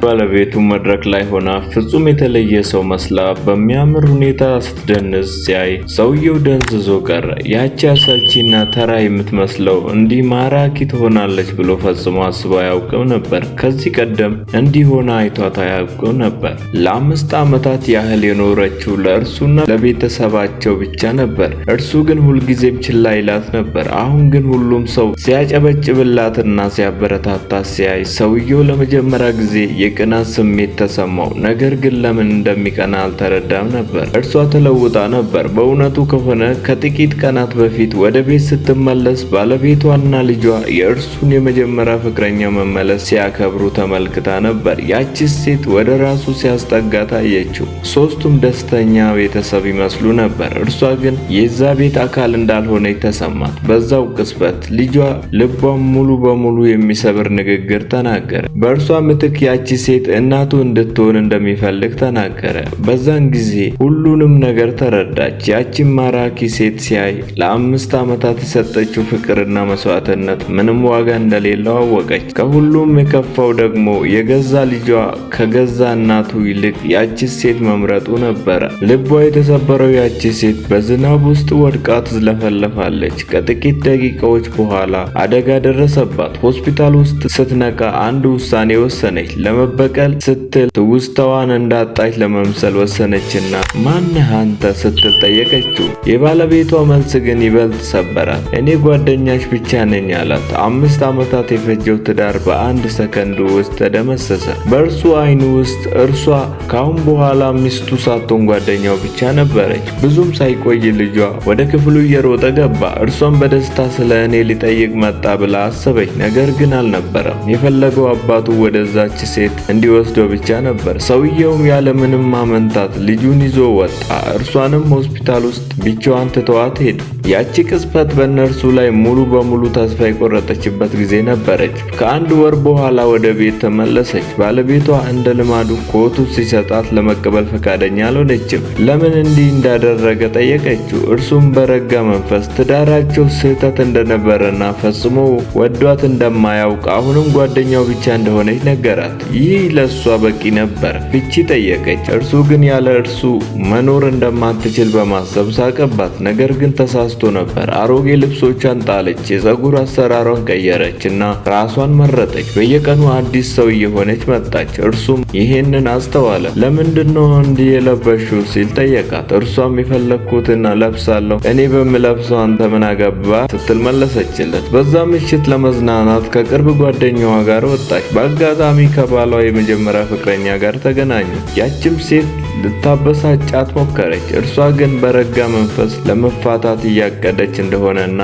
ባለቤቱ መድረክ ላይ ሆና ፍጹም የተለየ ሰው መስላ በሚያምር ሁኔታ ስትደንስ ሲያይ ሰውየው ደንዝዞ ቀረ። ያቺ አሰልቺና ተራ የምትመስለው እንዲህ ማራኪ ትሆናለች ብሎ ፈጽሞ አስቦ አያውቅም ነበር። ከዚህ ቀደም እንዲህ ሆና አይቷት አያውቅም ነበር። ለ5 ዓመታት ያህል የኖረችው ለእርሱና ለቤተሰባቸው ብቻ ነበር። እርሱ ግን ሁልጊዜም ችላ ይላት ነበር። አሁን ግን ሁሉም ሰው ሲያጨበጭብላትና ሲያበረታታት ሲያይ ሰውየው ለመጀመሪያ ጊዜ የቅናት ስሜት ተሰማው። ነገር ግን ለምን እንደሚቀና አልተረዳም ነበር። እርሷ ተለውጣ ነበር። በእውነቱ ከሆነ ከጥቂት ቀናት በፊት ወደ ቤት ስትመለስ ባለቤቷና ልጇ የእርሱን የመጀመሪያ ፍቅረኛ መመለስ ሲያከብሩ ተመልክታ ነበር። ያቺ ሴት ወደ ራሱ ሲያስጠጋ ታየችው። ሶስቱም ደስተኛ ቤተሰብ ይመስሉ ነበር። እርሷ ግን የዛ ቤት አካል እንዳልሆነች ተሰማት። በዛው ቅጽበት ልጇ ልቧን ሙሉ በሙሉ የሚሰብር ንግግር ተናገረ። በእርሷ ምትክ ያቺ ሴት እናቱ እንድትሆን እንደሚፈልግ ተናገረ። በዛን ጊዜ ሁሉንም ነገር ተረዳች። ያቺን ማራኪ ሴት ሲያይ ለ5 ዓመታት የሰጠችው ፍቅርና መስዋዕትነት ምንም ዋጋ እንደሌለው አወቀች። ከሁሉም የከፋው ደግሞ የገዛ ልጇ ከገዛ እናቱ ይልቅ ያቺ ሴት መምረጡ ነበረ። ልቧ የተሰበረው ያቺ ሴት በዝናብ ውስጥ ወድቃ ትዝለፈለፋለች። ከጥቂት ደቂቃዎች በኋላ አደጋ ደረሰባት። ሆስፒታል ውስጥ ስትነቃ አንድ ውሳኔ ወሰነች። ለመበቀል ስትል ትውስታዋን እንዳጣች ለመምሰል ወሰነችና ማነህ አንተ ስትል ጠየቀችው። የባለቤቷ መልስ ግን ይበልጥ ሰበራት። እኔ ጓደኛሽ ብቻ ነኝ አላት። 5 ዓመታት የፈጀው ትዳር በአንድ ሰከንድ ውስጥ ተደመሰሰ። በእርሱ አይን ውስጥ እርሷ ካሁን በኋላ ሚስቱ ሳትሆን ጓደኛው ብቻ ነበረች። ብዙም ሳይቆይ ልጇ ወደ ክፍሉ እየሮጠ ገባ። እርሷም በደስታ ስለ እኔ ሊጠይቅ መጣ ብላ አሰበች። ነገር ግን አልነበረም። የፈለገው አባቱ ወደዛች ሴት እንዲወስደው ብቻ ነበር። ሰውየውም ያለምንም ማመንታት ልጁን ይዞ ወጣ። እርሷንም ሆስፒታል ውስጥ ብቻዋን ትተዋት ሄደ። ያቺ ቅጽበት በእነርሱ ላይ ሙሉ በሙሉ ተስፋ የቆረጠችበት ጊዜ ነበረች። ከአንድ ወር በኋላ ወደ ቤት ተመለሰች። ባለቤቷ እንደ ልማዱ ኮቱ ሲሰጣት ለመቀበል ፈቃደኛ አልሆነችም። ለምን እንዲህ እንዳደረገ ጠየቀችው። እርሱም በረጋ መንፈስ ትዳራቸው ስህተት እንደነበረና ፈጽሞ ወዷት እንደማያውቅ አሁንም ጓደኛው ብቻ እንደሆነች ነገራት። ይህ ለሷ በቂ ነበር። ፍቺ ጠየቀች። እርሱ ግን ያለ እርሱ መኖር እንደማትችል በማሰብ ሳቀባት። ነገር ግን ተሳስቶ ነበር። አሮጌ ልብሶቿን ጣለች፣ የፀጉር አሰራሯን ቀየረች እና ራሷን መረጠች። በየቀኑ አዲስ ሰው እየሆነች መጣች። እርሱም ይሄንን አስተዋለ። ለምንድነው እንዲህ የለበሽው ሲል ጠየቃት። እርሷም የፈለግኩትን ለብሳለሁ፣ እኔ በምለብሰው አንተ ምን አገባ ስትል መለሰችለት። በዛ ምሽት ለመዝናናት ከቅርብ ጓደኛዋ ጋር ወጣች። በአጋጣሚ ከባሏ የመጀመሪያ ፍቅረኛ ጋር ተገናኙ። ያችም ሴት ልታበሳጫት ሞከረች። እርሷ ግን በረጋ መንፈስ ለመፋታት እያቀደች እንደሆነና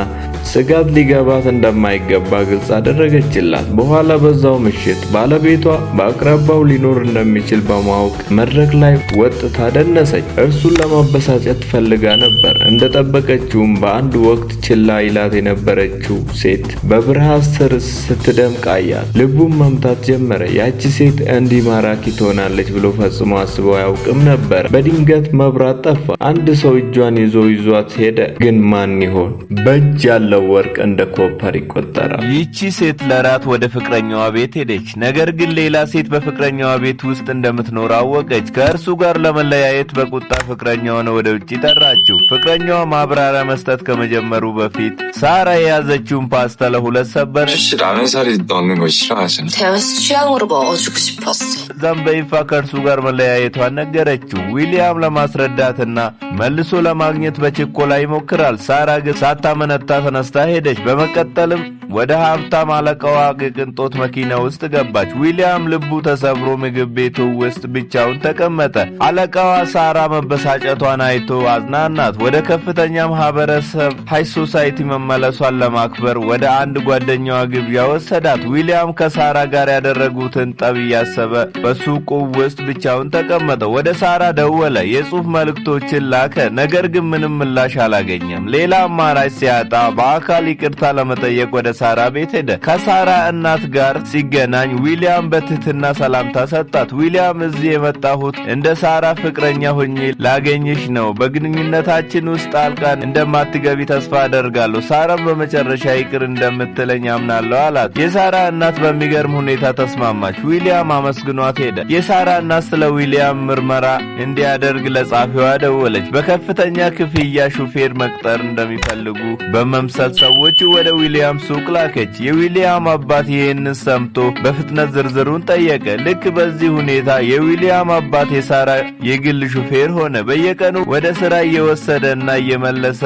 ስጋት ሊገባት እንደማይገባ ግልጽ አደረገችላት። በኋላ በዛው ምሽት ባለቤቷ በአቅራቢያው ሊኖር እንደሚችል በማወቅ መድረክ ላይ ወጥታ ደነሰች። እርሱን ለማበሳጨት ፈልጋ ነበር። እንደጠበቀችውም በአንድ ወቅት ችላ ይላት የነበረችው ሴት በብርሃን ስር ስትደምቅ አያት። ልቡን መምታት ጀመረ። ያቺ ሴት እንዲህ ማራኪ ትሆናለች ብሎ ፈጽሞ አስበው አያውቅም ነበር። በድንገት መብራት ጠፋ። አንድ ሰው እጇን ይዞ ይዟት ሄደ። ግን ማን ይሆን? በእጅ ያለው ወርቅ እንደ copper ይቆጠራል። ይቺ ሴት ለራት ወደ ፍቅረኛዋ ቤት ሄደች። ነገር ግን ሌላ ሴት በፍቅረኛዋ ቤት ውስጥ እንደምትኖር አወቀች። ከእርሱ ጋር ለመለያየት በቁጣ ፍቅረኛዋን ወደ ውጭ ጠራችው። ፍቅረኛዋ ማብራሪያ መስጠት ከመጀመሩ በፊት ሳራ የያዘችውን ፓስታ ለሁለት ሰበረች። 혹시 라면 사리 넣는 거 싫어하시나? 대현 씨 취향으로 먹어주고 싶었어. ከዛም በይፋ ከእርሱ ጋር መለያየቷን ነገረችው። ዊሊያም ለማስረዳትና መልሶ ለማግኘት በችኮላ ይሞክራል። ሳራ ግን ሳታመነታ ተነስታ ሄደች። በመቀጠልም ወደ ሀብታም አለቃዋ የቅንጦት መኪና ውስጥ ገባች። ዊሊያም ልቡ ተሰብሮ ምግብ ቤቱ ውስጥ ብቻውን ተቀመጠ። አለቃዋ ሳራ መበሳጨቷን አይቶ አጽናናት። ወደ ከፍተኛ ማህበረሰብ high society መመለሷን ለማክበር ወደ አንድ ጓደኛዋ ግብዣ ወሰዳት። ዊሊያም ከሳራ ጋር ያደረጉትን ጠብ እያሰበ በሱቁ ውስጥ ብቻውን ተቀመጠ። ወደ ሳራ ደወለ፣ የጽሑፍ መልእክቶችን ላከ። ነገር ግን ምንም ምላሽ አላገኘም። ሌላ አማራጭ ሲያጣ በአካል ይቅርታ ለመጠየቅ ወደ ሳራ ቤት ሄደ። ከሳራ እናት ጋር ሲገናኝ ዊሊያም በትህትና ሰላምታ ሰጣት። ዊሊያም እዚህ የመጣሁት እንደ ሳራ ፍቅረኛ ሆኜ ላገኝሽ ነው። በግንኙነታችን ውስጥ ጣልቃ እንደማትገቢ ተስፋ አደርጋለሁ። ሳራም በመጨረሻ ይቅር እንደምትለኝ አምናለሁ አላት። የሳራ እናት በሚገርም ሁኔታ ተስማማች። ዊሊያም አመስግኗት ሄደ። የሳራ እናት ስለ ዊሊያም ምርመራ እንዲያደርግ ለጸሐፊዋ ደወለች። በከፍተኛ ክፍያ ሹፌር መቅጠር እንደሚፈልጉ በመምሰል ሰዎች ወደ ዊሊያም ሱቅ ላከች። የዊሊያም አባት ይህንን ሰምቶ በፍጥነት ዝርዝሩን ጠየቀ። ልክ በዚህ ሁኔታ የዊሊያም አባት የሳራ የግል ሹፌር ሆነ። በየቀኑ ወደ ስራ እየወሰደና እየመለሰ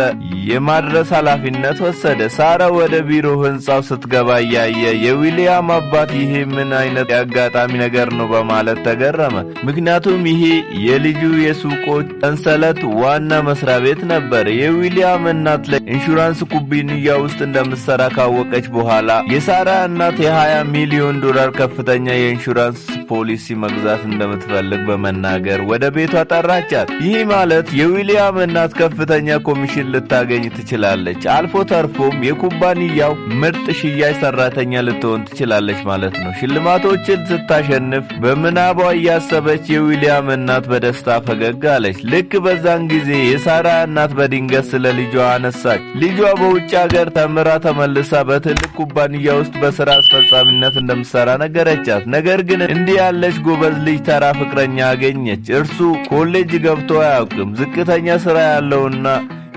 የማድረስ ኃላፊነት ወሰደ። ሳራ ወደ ቢሮ ህንጻው ስትገባ እያየ የዊሊያም አባት ይሄ ምን አይነት የአጋጣሚ ነገር ነው በማለት ተገረመ። ምክንያቱም ይሄ የልጁ የሱቆች ሰንሰለት ዋና መስሪያ ቤት ነበር። የዊሊያም እናት ለኢንሹራንስ ኩባንያ ውስጥ እንደምትሰራ ካወቀች በኋላ የሳራ እናት የ20 ሚሊዮን ዶላር ከፍተኛ የኢንሹራንስ ፖሊሲ መግዛት እንደምትፈልግ በመናገር ወደ ቤቷ ጠራቻት። ይህ ማለት የዊሊያም እናት ከፍተኛ ኮሚሽን ልታገኝ ትችላለች። አልፎ ተርፎም የኩባንያው ምርጥ ሽያጭ ሰራተኛ ልትሆን ትችላለች ማለት ነው። ሽልማቶችን ስታሸንፍ በምናቧ እያሰበች የዊሊያም እናት በደስታ ፈገግ አለች። ልክ በዛን ጊዜ የሳራ እናት በድንገት ስለ ልጇ አነሳች። ልጇ በውጭ ሀገር ተምራ ተመልሳ በትልቅ ኩባንያ ውስጥ በስራ አስፈጻሚነት እንደምትሰራ ነገረቻት። ነገር ግን እንዲህ ያለች ጎበዝ ልጅ ተራ ፍቅረኛ አገኘች። እርሱ ኮሌጅ ገብቶ አያውቅም። ዝቅተኛ ስራ ያለውና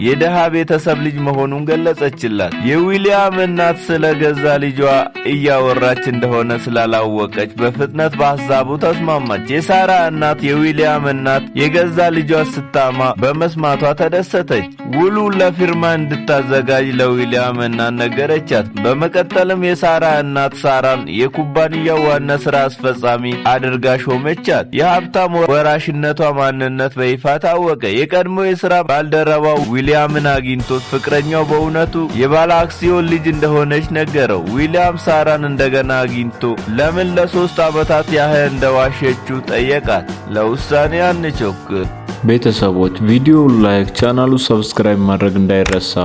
የደሃ ቤተሰብ ልጅ መሆኑን ገለጸችላት። የዊሊያም እናት ስለ ገዛ ልጇ እያወራች እንደሆነ ስላላወቀች በፍጥነት በሐሳቡ ተስማማች። የሳራ እናት የዊሊያም እናት የገዛ ልጇ ስታማ በመስማቷ ተደሰተች። ውሉ ለፊርማ እንድታዘጋጅ ለዊሊያም እናት ነገረቻት። በመቀጠልም የሳራ እናት ሳራን የኩባንያው ዋና ስራ አስፈጻሚ አድርጋ ሾመቻት። የሀብታም ወራሽነቷ ማንነት በይፋ ታወቀ። የቀድሞ የስራ ባልደረባው ዊሊያምን አግኝቶት ፍቅረኛው በእውነቱ የባለ አክሲዮን ልጅ እንደሆነች ነገረው። ዊሊያም ሳራን እንደገና አግኝቶ ለምን ለ3 ዓመታት ያህል እንደዋሸችው ጠየቃት። ለውሳኔ አንቸኩል። ቤተሰቦች፣ ቪዲዮውን like፣ ቻናሉ subscribe ማድረግ እንዳይረሳ።